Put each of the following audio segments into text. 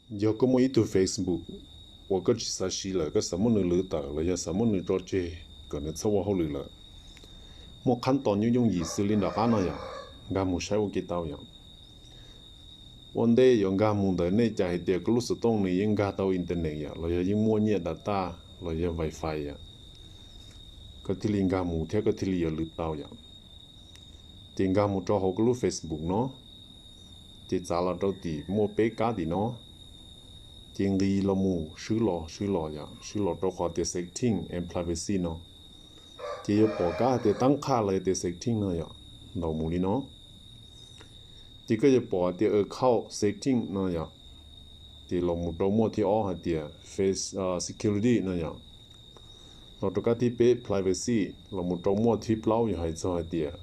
Yog koj muaj ib tug Facebook uas koj tsis xav siv lawm, koj xav muab nws lwv tawm los yog xav muab nws tso tseg kom nws txhob ua hauj lwm lawm, muaj qhab tos nyob yooj yim xws li nram qab no yom, nkag mus saib ua ke tau yom. Ua ntej yuav nkag mus ntawd nej cas hais tias koj lub xov tooj nws yeej nkag tau internet yom, los yog yeej muaj nyiaj data los yog wifi yom, koj thiaj li nkag mus thiab koj thiaj li yuav lwv tau yom. Ces nkag mus rau hauv koj lub Facebook no, ces txav los rau tim muaj peb kab tim no, ces nqis los mus swb los swb los yom, swb los rau qhov tias setting and privacy no, ces yuav pom kab hais tias tab qhaj los yog tias setting no yom, ntaus mus li no. Ces koj yuav pom hais tias account setting no yom, ces los mus rau muaj thib ob hais tias face security no yom, los rau kab thib peb privacy, los mus rau muaj thib plaub yog hais txog hais tias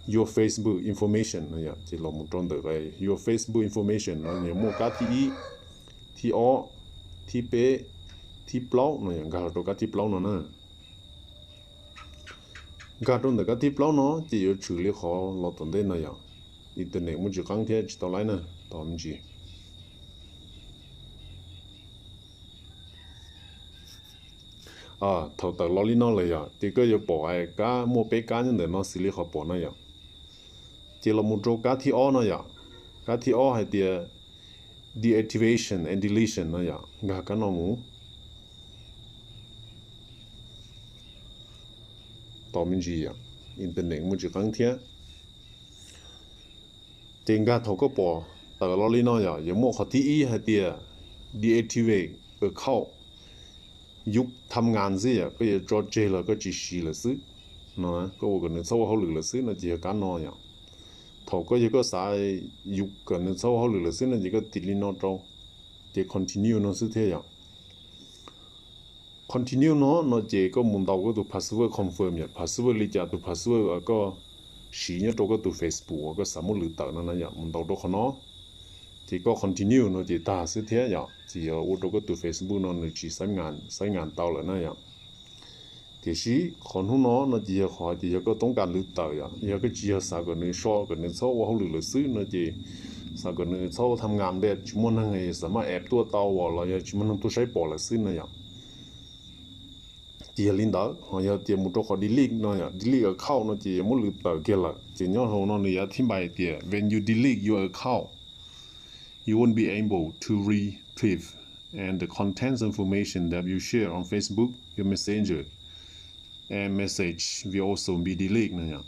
your Facebook information no yom, ces los mus rau ntawm your Facebook information no yog muaj kab thib ib, thib ob, thib peb, thib plaub no yom, nkag los rau kab thib plaub no na. Nkag rau ntawm kab thib plaub no ces yuav tshwm li qhov los tom ntej no yom, internet muaj tsis qeeb thiab tsis tau laib na, tos me ntsis. Thaum tawm los li no lawm yom, ces koj yuav pom hais kab muaj peb kab nyob ntawm no xws li qhov pom no yom. Ces los mus rau kab thib ob no yom, kab thib ob hais tias deactivation and deletion no yom, nkag kab no mus. Tos me ntsis yom, internet muaj tsis qeeb thiab. Ces nkag thaum koj pom tawm los li no yom, yuav muaj qhov thib ib hais tias deactivate account, yub tham ngas xwb yom, koj yuav tso tseg los koj tsis siv lawm xwb no, koj ua kom nws txhob ua hauj lwm lawm xwb no ces yog kab no yom. Thaum koj yog koj xav yus kom nws txhob ua hauj lwm lawm xwb no ces koj tiv li no rau, ces continue no xwb thiab yom. Continue no no ces koj mus ntaus koj tus password confirm yom, password li cas tus password uas koj siv nyob rau koj tus Facebook uas koj xav muab lwv tawm no na yom, mus ntaus rau qhov no. Ces koj continue no ces tag xwb thiab yom, ces yog ua rau koj tus Facebook no nws tsis xaiv ngas tau lawm na yom. Tiam sis qhov hnub no no ces yog qhov tias yog koj toob kas lwv tawm yom, yog koj tsis yog xav kom nws so kom nws txhob ua hauj lwm lawm xwb no ces xav kom nws txhob tham ngas npe tsis muaj neeg xav maj app tuaj tau los yog tsis muaj neeg tuaj saib pom lawm xwb na yom. Ces yog li ntawd ho yog tias mus rau qhov delete no yom, delete account no ces yuav muab lwv tawm kiag lawm ces nyob hauv no nws yuav thib npai tias when you delete your account, you won't be able to retrieve and the contents information that you share on Facebook, your Messenger, and message will also be delete no yom.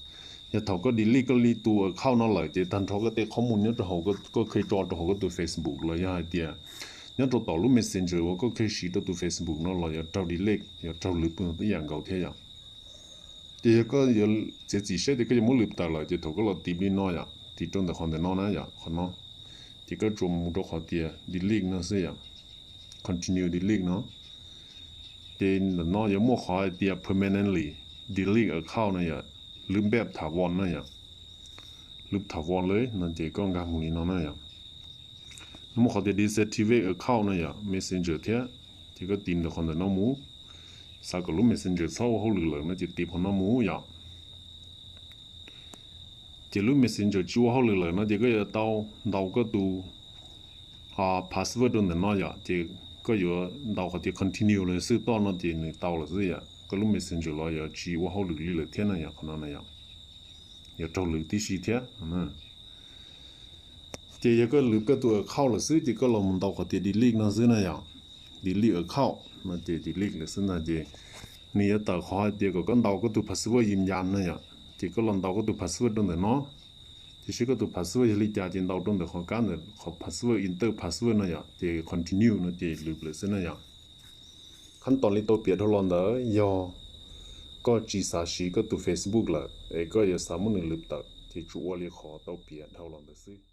Yog thaum koj delete koj li tus account no lawm ces tag nrho koj tej qhob mus nyob rau hauv koj khev tso rau hauv koj tus Facebook los yog hais tias nyob rau tom lub Messenger uas koj khev siv rau tus Facebook no los yuav raug delete, yuav raug lwv pw ib yam nkaus thiab yom. Ces yog koj yuav txiav txim siab tias koj yuav muab lwv tawm lawm ces thaum koj los tiv li no yom, tiv rau ntawm qhov ntawm no na yom, qhov no, ces koj tsuas mus rau qhov tias delete no xwb yom, continue delete no. Ces ntawm no yuav muaj qhov hais tias permanently delete account no yom, lwv npej tham vos na yom, lwv tham vos lawm no ces koj nkag mus li no na yom. Nws muaj qhov tias deactivate account no yom, Messenger thiab, ces koj tiv ntawm qhov ntawm no mus, xav kom lub Messenger txhob ua hauj lwm lawm no ces tiv qhov no mus yom. Ces lub Messenger tsis ua hauj lwm lawm no ces koj yuav tau ntaus koj tus password rau ntawm no yom, ces koj yuav ntaus qhov tias continue los xwb toj no ces nws tau lawm xwb yom, koj lub Messenger los yuav tsis ua hauj lwm li lawm thiab na yom, qhov no na yom, yuav raug lwv tib si thiab. Ces yog koj lwv koj tus account lawm xwb ces koj los mus ntaus qhov tias delete no xwb na yom, delete account no ces delete lawm xwb ntag ces nws yuav tawm qhov hais tias kom koj ntaus koj tus password yws yas na yom, ces koj los ntaus koj tus password rau ntawm no. Tiam sis koj tus password yog li cas ces ntaus rau ntawm qhov kab ntawm qhov password, enter password no yom, ces continue no ces lwv lawm xwb na yom. Qhab tos li tau piav dhau los ntawd yog koj tsis xav siv koj tus Facebook lawm es koj yuav xav muab nws lwv tawm ces tsuas ua li qhov tau piav dhau los ntawd xwb.